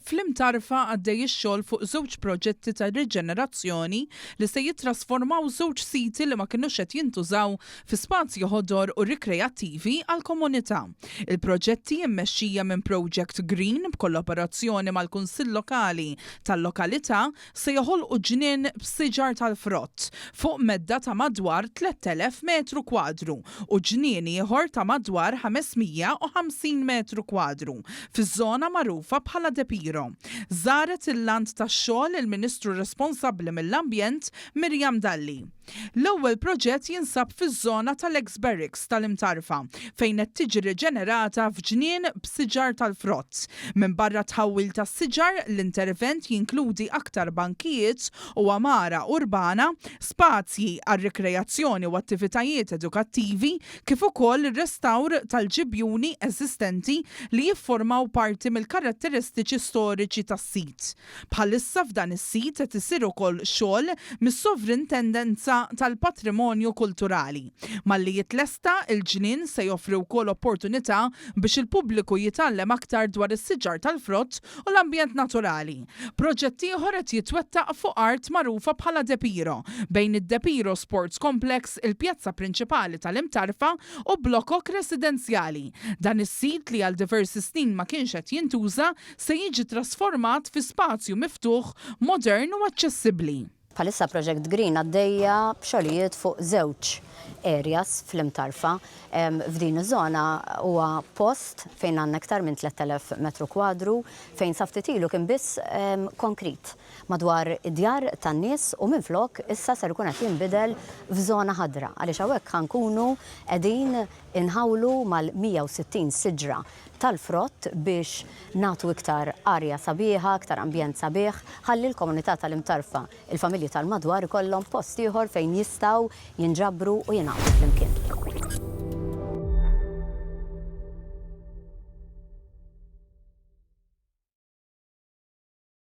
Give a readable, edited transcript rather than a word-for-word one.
Fl-Imtarfa għaddej ix-xogħol fuq żewġ proġetti ta' riġenerazzjoni li se jittrasformaw żewġ siti li ma kinux qed jintużaw fi spazji ħodor u rikreattivi għall-komunità. Il-proġetti, immexxija minn Project Green b'kollaborazzjoni mal-Kunsill Lokali tal-lokalità, se joħolqu ġnien b'siġar tal-frott fuq medda ta' madwar 3,000 metru kwadru u ġnien ieħor ta' madwar 550 metru kwadru fiż-żona magħrufa bħala Depiro. Żaret il-lant tax-xogħol il-Ministru responsabbli mill-Ambjent Miriam Dalli. L-ewwel proġett jinsab fiż-żona tal-eks Barracks tal-Imtarfa fejn qed tiġi riġenerata f'ġnien b'siġar tal-frott. Minbarra t-tħawwil tas-siġar, l-intervent jinkludi aktar bankijiet u għamara urbana, spazji għar-rikreazzjoni u attivitajiet edukattivi, kif ukoll ir-restawr tal-ġibjuni eżistenti li jifformaw parti mill-karatteristiċi storiċi tas-sit. Bħalissa f'dan is-sit qed isir ukoll xogħol mis-Sovrintendenza tal-Patrimonju Kulturali. Malli jitlesta, il-ġnien se joffri wkoll opportunità biex il-pubbliku jitgħallem aktar dwar is-siġar tal-frott u l-ambjent naturali. Proġett ieħor qed jitwettaq fuq art magħrufa bħala Depiro, bejn id-Depiro Sports Complex, il-pjazza prinċipali tal-Imtarfa u blokok residenzjali. Dan is-sit li għal diversi snin ma kienx qed jintuża, se jiġi trasformat fi spazju miftuħ, modern u aċċessibbli. Bħalissa Project Green għaddejja b'xogħlijiet fuq żewġ areas fl-Imtarfa. F'din iż-żona huwa post fejn għandna iktar minn 3,000 metru kwadru fejn sa ftit ilu kien biss konkrit madwar id-djar tan-nies u minflok issa ser ikun qed jinbidel f'żona ħadra għaliex hawnhekk ħa nkunu qegħdin inħawlu mal-160 siġra tal-frott biex nagħtu iktar arja sabiħa, iktar ambjent sabiħ, ħalli l-komunità tal-Imtarfa, il-familji tal-madwar ikollhom post ieħor fejn jistgħu jinġabru u jingħaqdu flimkien.